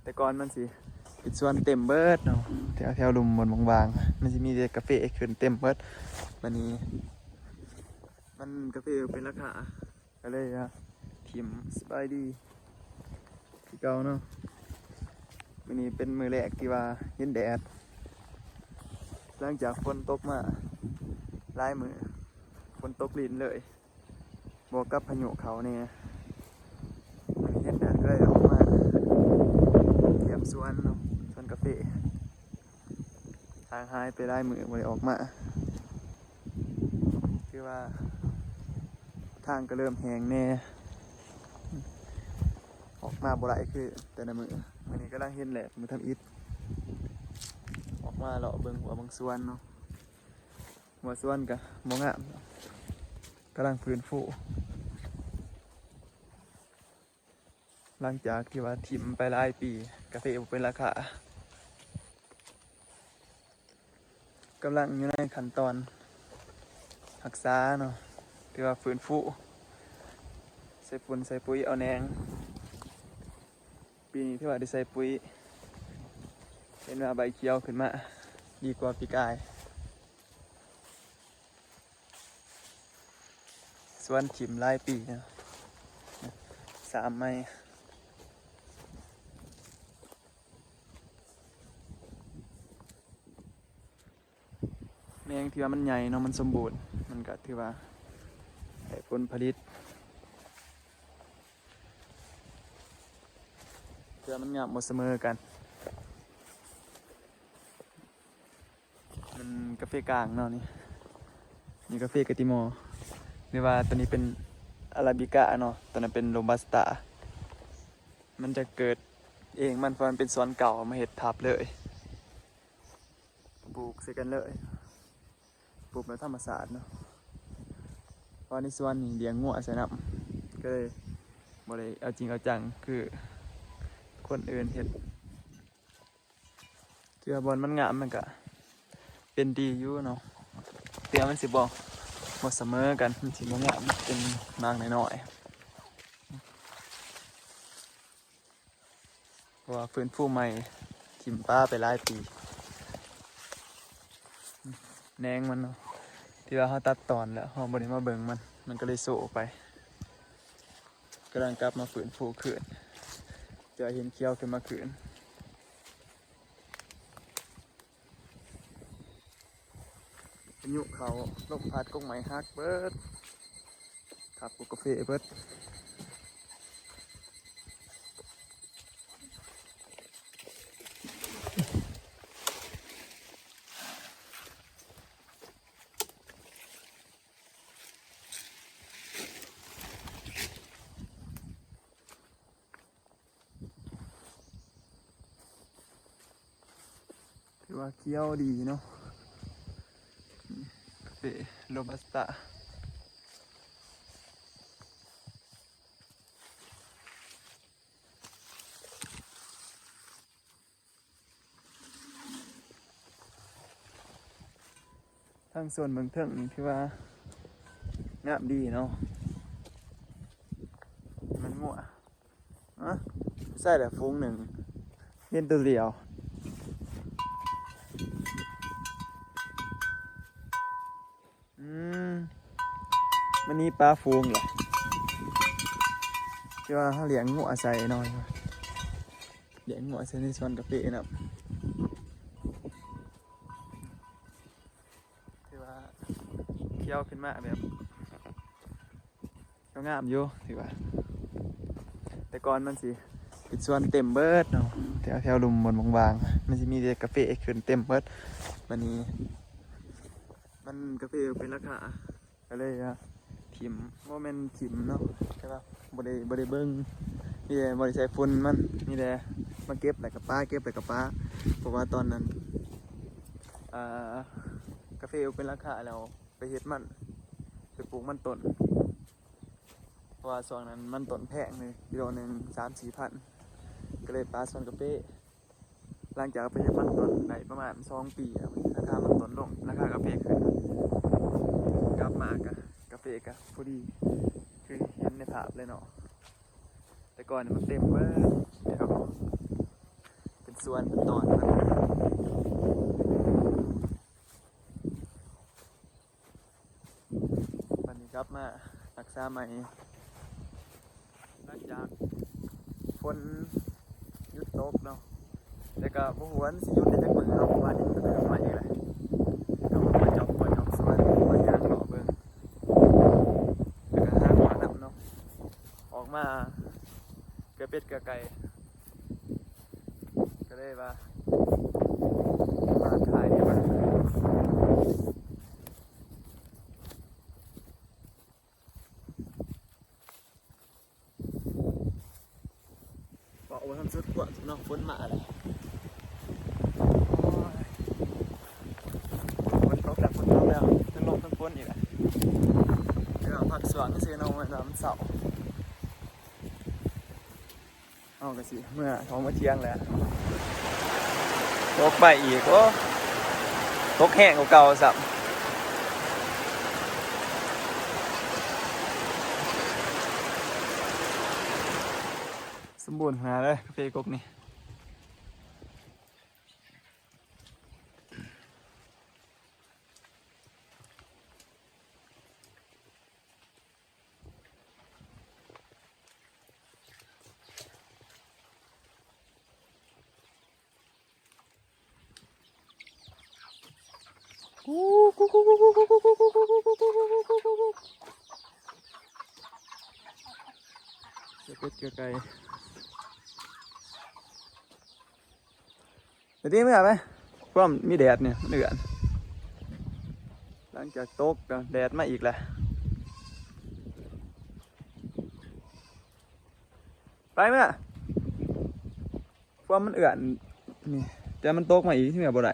ແຕ່ກ່ອນມັນຊິເປັນສວນເຕັມເບິດເນາະ ແຖວ ແຖວລຸ່ມບ່ອນບາງໆ ມັນຊິມີແຕ່ກາເຟຂຶ້ນເຕັມເບິດ. ບັດນີ້ມັນ ກາເຟເປັນລາຄາ ກໍເລີຍວ່າຖິ້ມ. ສະບາຍດີຄືເກົ່າເນາະ. ມື້ນີ້ເປັນມື້ແລກທີ່ວ່າເຫັນແດດ ຫຼັງຈາກຝົນຕົກມາຫຼາຍມື້ ຝົນຕົກລິນເລີຍ ບວກກັບພາຍຸເຂົ້າແດ່. ມື້ນີ້ເຫັນແດດກໍເລີຍອອກມາຢ້ຽມສວນເນາະ ສວນກາເຟ. ຫ່າງຫາຍໄປຫຼາຍມື້ບໍ່ໄດ້ອອກມາ ຖືວ່າທາງກໍເລີ່ມແຫ້ງແດ່ ອອກມາບໍ່ຫຼາຍຄືແຕ່ລະມື້. ມື້ນີ້ກຳລັງເຫັນແດດມື້ທຳອິດ ອອກມາເລາະເບິ່ງຫົວເບິ່ງສວນເນາະ. ຫົວສວນກໍບໍ່ງາມ ກຳລັງຟື້ນຟູ. ຫຼັງຈາກທີ່ວ່າຖິ້ມໄປຫຼາຍປີ ກາເຟບໍ່ເປັນລາຄາ ກຳລັງຢູ່ໃນຂັ້ນຕອນຮັກສາເນາະ ຖືວ່າຟື້ນຟູ ໃສ່ຝຸ່ນໃສ່ປຸ໋ຍເອົາແໜງ. ປີນີ້ຖືວ່າໄດ້ໃສ່ປຸ໋ຍ ເຫັນວ່າໃບຂຽວຂຶ້ນມາດີກວ່າປີກາຍ. ສວນຖິ້ມຫຼາຍປີເນາະ ສາມໄມ. ແມງທີ່ວ່າມັນໃຫຍ່ເນາະ ມັນສົມບູນ ມັນກໍຖືວ່າໄດ້ຜົນຜະລິດ ແຕ່ວ່າມັນງາມບໍ່ສະເໝີກັນ. ມັນກາເຟກາງເນາະ ນີ້ ນີ້ກາເຟກາຕິມໍ ຫຼືວ່າຕົວນີ້ເປັນອາຣາບິກາເນາະ ຕົວນັ້ນເປັນໂຣບັສຕາ. ມັນຈະເກີດເອງມັນ ເພາະມັນເປັນສວນເກົ່າ ເອົາມາເຮັດທັບເລີຍ ປູກໃສ່ກັນເລີຍ ປູກແບບທຳມະຊາດເນາະ. ເພາະວ່າໃນສວນນີ້ລ້ຽງງົວໃສ່ນຳ ກໍເລີຍບໍ່ໄດ້ເອົາຈິງເອົາຈັງຄືຄົນອື່ນເຮັດ. ເທື່ອບ່ອນມັນງາມມັນກະເປັນດີຢູ່ເນາະ ແຕ່ມັນຊິບໍ່ ບໍ່ສະເໝີກັນ ມັນຊິບໍ່ງາມ ເປັນໝາກນ້ອຍໆ ເພາະວ່າຟື້ນຟູໃໝ່ ຖິ້ມປະໄປຫຼາຍປີ. ແໜງມັນເນາະ ທີ່ວ່າເຮົາຕັດຕອນແລ້ວ ເຮົາບໍ່ໄດ້ມາເບິ່ງມັນ ມັນກໍເລີຍໂຊະໄປ. ກຳລັງກັບມາຟື້ນຟູຄືນ ຈະເຫັນຂຽວຂຶ້ນມາຄືນ. ພາຍຸເຂົ້າ ລົມພັດ ກົກໄມ້ຫັກເບິດ ທັບກົກກາເຟເບິດ. ຖືວ່າຂຽວດີເນາະ ກາເຟໂຣບັສຕາ. ທາງໂຊນເບື້ອງເທິງນີ້ຖືວ່າງາມດີເນາະ ມັນງົວ ຮະ ໃສ່ແລ້ວຝູງໜຶ່ງ ເຫັນໂຕດຽວ. ອືມ ມັນມີປາຝູງແຫຼະ ທີ່ວ່າເຮົາລ້ຽງງົວໃສ່ເນາະ ລ້ຽງງົວໃສ່ໃນສວນກາເຟນຳ ທີ່ວ່າຂຽວຂຶ້ນມາແບບ ກໍງາມຢູ່ ຖືວ່າ ແຕ່ກ່ອນມັນຊິເປັນສວນເຕັມເບິດເນາະ ແຖວ ແຖວລຸ່ມບ່ອນບາງໆ ມັນຊິມີແຕ່ກາເຟຂຶ້ນເຕັມເບິດ. ບັດນີ້ມັນ ກາເຟເປັນລາຄາ ກໍເລີຍວ່າຖິ້ມ ບໍ່ແມ່ນຖິ້ມເນາະ ແຕ່ວ່າບໍ່ໄດ້ ບໍ່ໄດ້ເບິ່ງ ມີແຕ່ບໍ່ໄດ້ໃສ່ຝຸ່ນມັນ ມີແຕ່ມາເກັບແລ້ວກໍປະ ເກັບແລ້ວກໍປະ. ເພາະວ່າຕອນນັ້ນ ອ່າ ກາເຟເປັນລາຄາແລ້ວ ໄປເຮັດມັນ ໄປປູກມັນຕົ້ນ ເພາະວ່າຊ່ວງນັ້ນມັນຕົ້ນແພງເລີຍ ກິໂລໜຶ່ງສາມສີ່ພັນ ກໍເລີຍປະສວນກາເຟ. ຫຼັງຈາກໄປເຮັດມັນຕົ້ນໄດ້ປະມານສອງປີແລ້ວ ລາຄາມັນຕົ້ນລົງ ລາຄາກາເຟຂຶ້ນ ກັບມາກະ ກາເຟກະພໍດີ ຄືເຫັນໃນພາບເລີຍເນາະ. ແຕ່ກ່ອນນີ້ມັນເຕັມເບິດແຖວ ສວນຕອນມັນ ບັດນີ້ກັບມາຮັກສາໃໝ່ ຫຼັງຈາກຝົນຢຸດຕົກເນາະ ແຕ່ກໍບໍ່ຮູ້ວ່າມັນຊິຢຸດໄດ້ຈັກມື້ເນາະ ເພາະວ່າດິນກໍເລີ່ມໄໝ້ອີກແລ້ວ ກໍມາຈອບ ມາຈອບສວນ ມາຍ່າງເລາະເບິ່ງ ແລ້ວກໍຫາຫົວນຳເນາະ ອອກມາເກືອເປັດເກືອໄກ່ ກໍເລີຍວ່າ ມາຖ່າຍໃຫ້ເບິ່ງ ເວົ້າບໍ່ທັນສຸດຄວາມເນາະ ຝົນມາແລ້ວ ໂອ້ຍ ຝົນຕົກແລ້ວ ຝົນຕົກແລ້ວ ທັງລົມທັງຝົນອີກແຫຼະ ເອີ ພັກຊ່ວງຊື່ໆເນາະ ແມ່ນວ່າມັນເຊົາ. ເຮົາກໍຊິເມືອ ເຮົາເມືອທ່ຽງແລ້ວ ຕົກໄປອີກ ໂອ້ ຕົກແຮງກວ່າເກົ່າຊ້ຳ ສົມບູນຂະໜາດເລີຍ ກາເຟກົກນີ້. ເກັບເປັດເກັບໄກ່ ໄປຕິ ເມືອໄປ ພວມມີແດດນີ້ ມັນເອື້ອນ ຫຼັງຈາກຕົກກໍແດດມາອີກແລ້ວ ໄປເມືອ ພວມມັນເອື້ອນນີ້ ແຕ່ມັນຕົກມາອີກ ຊິເມືອບໍ່ໄດ້.